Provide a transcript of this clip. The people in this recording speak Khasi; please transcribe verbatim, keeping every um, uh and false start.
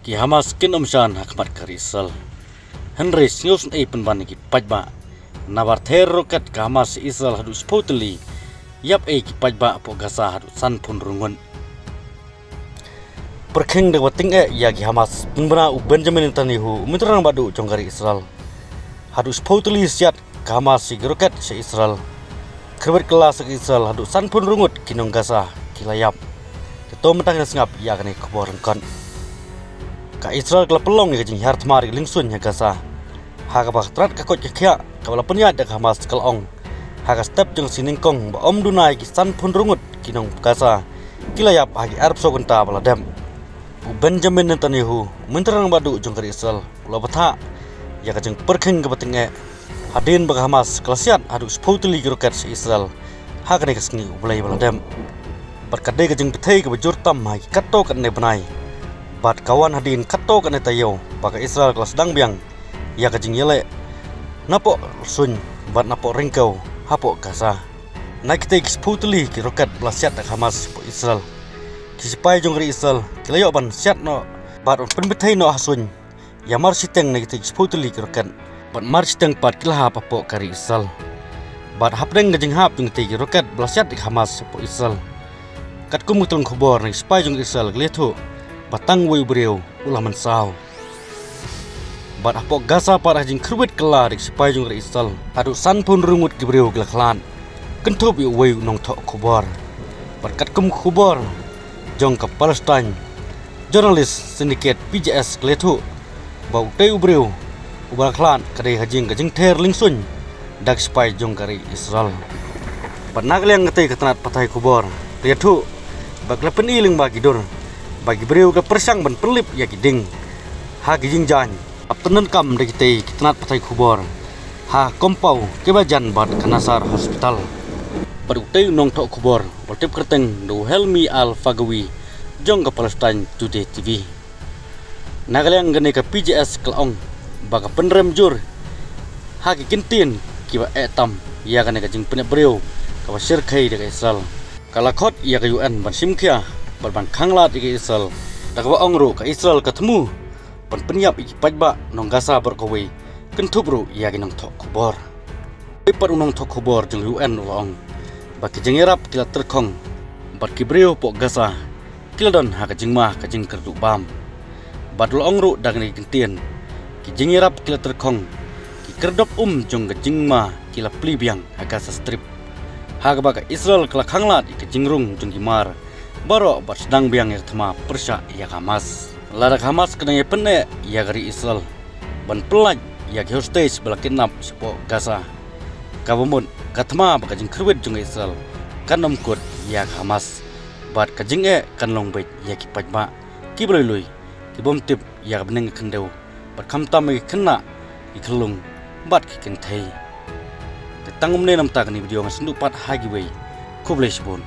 Ki Hamas kin ym shan ha khmat ka ri Israel. Hynrei sngewsynei pynban ïa ki paidbah. Nabar ther roket ka Hamas sha Israel haduh shiphew tylli. Ïap ei ki paidbah hapoh Gaza haduh sanphew hynriew ngut. Pyrkhing da kaba tyngeh ïa ki Hamas, pynbna u Benjamin Netanyahu, u Myntri Rangbah Duh jong ka ri Israel. Haduh shiphew tylli siat ka Hamas ïa ki roket sha Israel. Khyrwit kylla sha ka Israel, haduh sanphew hynriew ngut ki nong Gaza ki la ïap. Te to mynta ngin sngap ïa kane ka khubor lyngkot. Ka Israel ka la pynlong ïa ka jinghiar thma da ki lyngsuiñ ha Gaza. Ha kaba ka tnat ka koit ka khiah kaba la pynïaid da ka Hamas ka la ong, ha ka step jong ka sngi nyngkong ba ym duna ïa ki sanphew hynriew ngut ki nong Gaza ki la ïap ha ki arphew saw kynta ba la dep. U Benjamin Netanyahu, u Myntri Rangbah Duh jong ka ri Israel, u la bthah ïa ka jingpyrkhing kaba tyngeh hadien ba ka Hamas ka la siat haduh shiphew tylli ki roket sha Israel ha kane ka sngi U Blei ba la dep. Bad ka dei ka jingpyrthei kaba jur tam ha ki katto katne bnai. Bad ka wan hadien katto katne taïew ba ka Israel ka la sdang biang ïa ka jingïaleh napoh suiñ bad napoh ryngkew hapoh Gaza. Na kitei ki shiphew tylli ki roket ba la siat da ka Hamas hapoh Israel, ki sipai jong ka ri Israel ki la ïoh ban siat noh bad ban pynpyrthei noh ha suiñ ïa marshiteng na kitei ki shiphew tylli ki roket. Bad marshiteng pat ki la hap hapoh ka ri Israel. Bad hapdeng ka jinghap jong kitei ki roket ba la siat da ka Hamas hapoh Israel, katkum ka tnat khubor na ki sipai jong Israel ki la ïathuh ba tang uwei u briew u la mynsaw. Bad hapoh Gaza pat ha ka jingkhyrwit kylla da ki sipai jong ka ri Israel, haduh sanphew hynriew ngut ki briew ki la khlad, kynthup ïa uwei u nongthoh khubor. Bad katkum ka khubor jong ka Palestine Journalist Syndicate, P J S, ka la ïathuh ba utei u briew uba la khlad ka dei ha jing ka jingther lyngsuiñ da ki sipai jong ka ri Israel. Bad na ka liang katei ka tnat pathai khubor ka la ïathuh ba ka la pyni lyngba ki dur ba ki briew ka pyrshang ban pynlip ïa ki dieng ha ki jingjaiñ. Ap tyndonkam da kitei ki tnat pathai khubor ha compound kiba jan bad ka Nasser Hospital. Bad utei u nongthoh khubor uba la tip kyrteng da u Helmi Al Fagawi jong ka Palestine Today T V. Na ka liang kane ka P J S ka la ong ba ka pynrem jur ha ki kyntien kiba eh tam ïa kane ka jingpynïap briew kaba shyrkhei da ka Israel. Ka la khot ïa ka U N ban shim khia bad ban khanglad ïa ka Israel, da kaba ong ruh ka Israel ka thmu ban pynïap ïa ki paidbah nong Gaza baroh kawei, kynthup ruh ïa ki nongthoh khubor. Wei pat u nongthoh khubor jong U N u la ong ba ki jingïarap ki la tyrkhong bad ki briew hapoh Gaza ki la don ha ka jingma ka jingkyrduh bam. Bad u la ong ruh da kane ka kyntien, ki jingïarap ki la tyrkhong, ki kyrdop um jong ka jingma ki la plie biang ha Gaza Strip, ha kaba ka Israel ka la khanglad ïa ka jingrung jong ki mar baroh bad sdang biang ïa ka thma pyrshah ïa ka Hamas. Lada ka Hamas ka dang ïa pyneh ïa ka ri Israel ban pyllait ïa ki hostage ba la kidnap shapoh Gaza, kaba mut ka thma bad ka jingkhyrwit jong ka Israel kan ym kut ïa ka Hamas, bad ka jingeh kan long beit ïa ki paidbah kiba lui lui, ki bym tip ïa ka bneng ka khyndew, bad khamtam ïa ki khynnah, ki khyllung bad ki kynthei. Te tang kumne namar kane ka video, nga sngewthuh pat ha kiwei. Khublei shibun.